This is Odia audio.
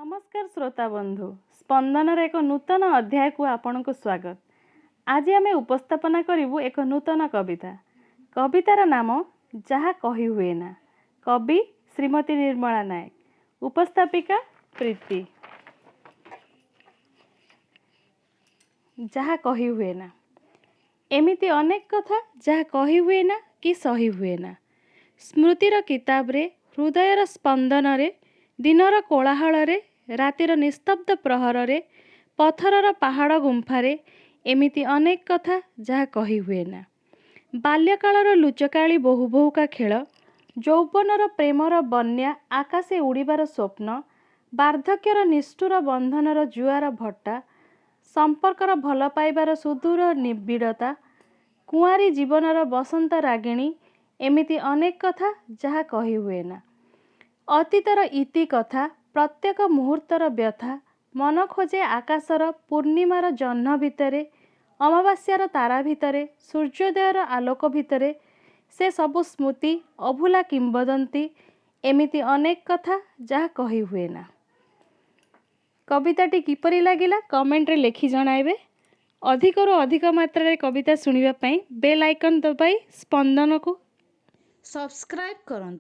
ନମସ୍କାର ଶ୍ରୋତା ବନ୍ଧୁ, ସ୍ପନ୍ଦନର ଏକ ନୂତନ ଅଧ୍ୟାୟକୁ ଆପଣଙ୍କୁ ସ୍ୱାଗତ। ଆଜି ଆମେ ଉପସ୍ଥାପନା କରିବୁ ଏକ ନୂତନ କବିତା। କବିତାର ନାମ ଯାହା କହି ହୁଏନା। କବି ଶ୍ରୀମତୀ ନିର୍ମଳା ନାୟକ, ଉପସ୍ଥାପିକା ପ୍ରୀତି। ଯାହା କହି ହୁଏନା। ଏମିତି ଅନେକ କଥା ଯାହା କହି ହୁଏନା କି ସହି ହୁଏନା। ସ୍ମୃତିର କିତାବରେ, ହୃଦୟର ସ୍ପନ୍ଦନରେ, ଦିନର କୋଳାହଳରେ, ରାତିର ନିସ୍ତବ୍ଧ ପ୍ରହରରେ, ପଥରର ପାହାଡ଼ ଗୁମ୍ଫାରେ ଏମିତି ଅନେକ କଥା ଯାହା କହି ହୁଏନା। ବାଲ୍ୟକାଳର ଲୁଚକାଳି, ବୋହୁ ବୋହୁକା ଖେଳ, ଯୌବନର ପ୍ରେମର ବନ୍ୟା, ଆକାଶେ ଉଡ଼ିବାର ସ୍ୱପ୍ନ, ବାର୍ଦ୍ଧକ୍ୟର ନିଷ୍ଠୁର ବନ୍ଧନର ଜୁଆର ଭଟ୍ଟା, ସମ୍ପର୍କର ଭଲ ପାଇବାର ସୁଦୂର ନିବିଡ଼ତା, କୁଆଁରୀ ଜୀବନର ବସନ୍ତ ରାଗିଣୀ, ଏମିତି ଅନେକ କଥା ଯାହା କହି ହୁଏନା। ଅତୀତର ଇତି କଥା, ପ୍ରତ୍ୟେକ ମୁହୂର୍ତ୍ତର ବ୍ୟଥା, ମନ ଖୋଜେ ଆକାଶର ପୂର୍ଣ୍ଣିମାର ଜହ୍ନ ଭିତରେ, ଅମାବାସ୍ୟାର ତାରା ଭିତରେ, ସୂର୍ଯ୍ୟୋଦୟର ଆଲୋକ ଭିତରେ, ସେ ସବୁ ସ୍ମୃତି, ଅଭୁଲା କିମ୍ବଦନ୍ତୀ, ଏମିତି ଅନେକ କଥା ଯାହା କହି ହୁଏନା। କବିତାଟି କିପରି ଲାଗିଲା କମେଣ୍ଟରେ ଲେଖି ଜଣାଇବେ। ଅଧିକରୁ ଅଧିକ ମାତ୍ରାରେ କବିତା ଶୁଣିବା ପାଇଁ ବେଲ୍ ଆଇକନ୍ ଦବାଇ ସ୍ପନ୍ଦନକୁ ସବସ୍କ୍ରାଇବ୍ କରନ୍ତୁ।